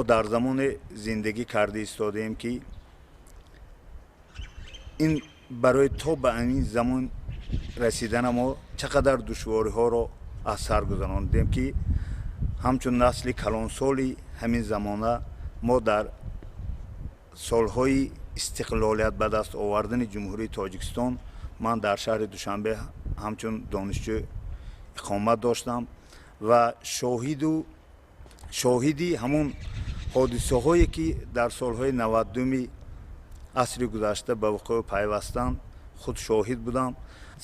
Мо дар замоне зиндагӣ карда истодаем, ки ин барои то ба ин замон расидана мо чӣ қадар душвориҳоро аз сар гузарондем, ки ҳамчун насли калонсоли ҳамин замона мо дар солҳои истиқлолият ба даст овардани Ҷумҳурии Тоҷикистон ман дар шаҳри Душанбе ҳамчун донишҷӯ иқомат доштам ва шоҳиди ҳамун ҳодисаҳое, ки дар солҳои 90-уми асри гузашта ба вуқӯъ пайвастанд, худ шоҳид будам.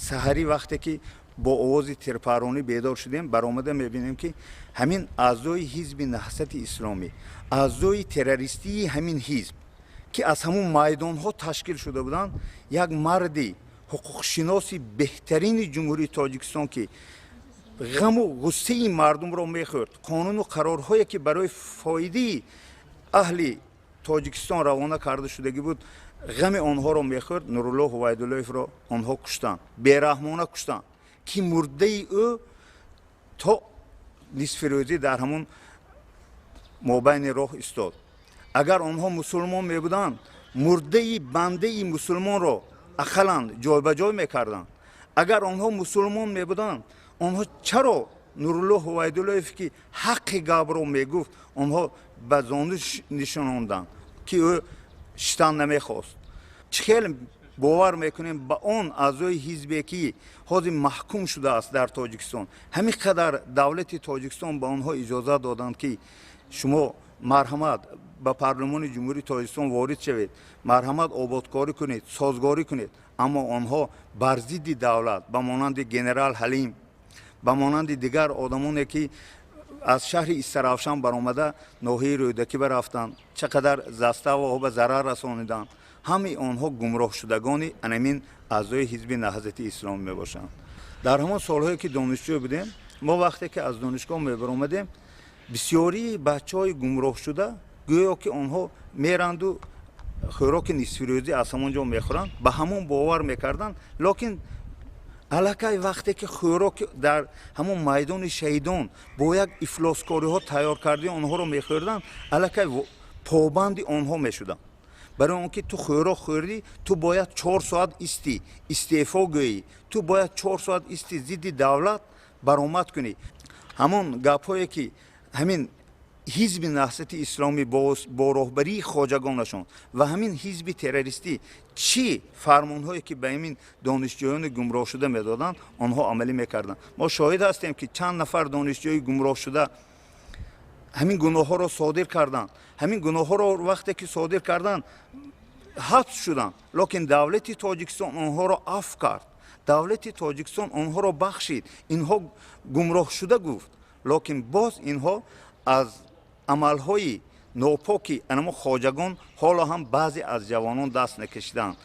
Саҳарӣ вақте ки бо овози тирпаронӣ бедор шудем, баромада мебинем, ки ҳамин аъзои Ҳизби Наҳзати Исломӣ, аъзои террористии ҳамин ҳизб, ки аз ҳамун майдонҳо ташкил шуда буданд, як марди ҳуқуқшиноси беҳтарини Ҷумҳурии Тоҷикистон, ки ғаму ғуссаи мардумро мехӯрд, қонуну қарорҳое, ки барои фоидаи аҳли Тоҷикистон равона карда шудагӣ буд, ғами онҳоро мехӯрд, Нурулло Ҳувайдуллоевро онҳо куштанд, бераҳмона куштанд, ки мурдаи ӯ то нисфирӯзӣ дар ҳамун мобайни роҳ истод. Агар онҳо мусулмон мебуданд, мурдаи бандаи мусулмонро ақаллан ҷойбаҷой мекарданд. Агар онҳо мусулмон мебуданд, онҳо чаро Нурулло Ҳувайдуллоев, ки ҳаққи гапро мегуфт, онҳо ба зону нишононданд, ки ӯ шитан намехост? Чӣ хел бовар мекунем ба он аъзои ҳизбе, ки ҳозир маҳкум шудааст дар Тоҷикистон? Ҳамин қадар давлати Тоҷикистон ба онҳо иҷозат доданд, ки шумо марҳамат, ба парлумони Ҷумҳурии Тоҷикистон ворид шавед, марҳамат, ободкорӣ кунед, созгорӣ кунед, аммо онҳо бар зидди давлат, ба монанди генерал Ҳалим, ба монанди дигар одамоне, ки аз шаҳри Истаравшан баромада ноҳияи Рӯдакӣ рафтанд, чӣ қадар заставаҳо ба зарар расониданд, ҳамаи онҳо гумроҳшудагони анамин аъзои Ҳизби Наҳзати Исломӣ мебошанд. Дар ҳамон солҳое, ки донишҷӯ будем, мо вақте ки аз донишгоҳ мебаромадем, бисёрии бачаҳои гумроҳшуда гӯё ки онҳо меранду хӯроки нисфирӯзӣ аз ҳамон ҷо мехӯранд, ба ҳамон бовар мекарданд. Лекин аллакай вақте ки хӯрок дар ҳамон майдони шаҳидон бо як ифлоскориҳо тайёр кардаи онҳоро мехӯрданд, аллакай побанди онҳо мешуданд. Барои он ки ту хӯрок хӯрдӣ, ту бояд 4 соат истӣ, истеъфо гӯӣ, ту бояд 4 соат истӣ, зидди давлат баромад кунӣ. Ҳамон гапҳое, ки ҳамин Ҳизби Наҳзати Исломӣ бо роҳбарии хоҷагонашон ва ҳамин ҳизби террористӣ чӣ фармонҳое, ки ба ҳамин донишҷӯёни гумроҳшуда медоданд, онҳо амалӣ мекарданд. Мо шоҳид ҳастем, ки чанд нафар донишҷӯи гумроҳшуда ҳамин гуноҳҳоро содир карданд. Ҳамин гуноҳҳоро вақте ки содир карданд, ҳабс шуданд, лекин давлати Тоҷикистон онҳоро афв кард, давлати Тоҷикистон онҳоро бахшид, инҳо гумроҳшуда гуфт. Лекин боз инҳо аз амалҳои нопоки анамо хоҷагон ҳоло ҳам баъзе аз ҷавонон даст накашиданд.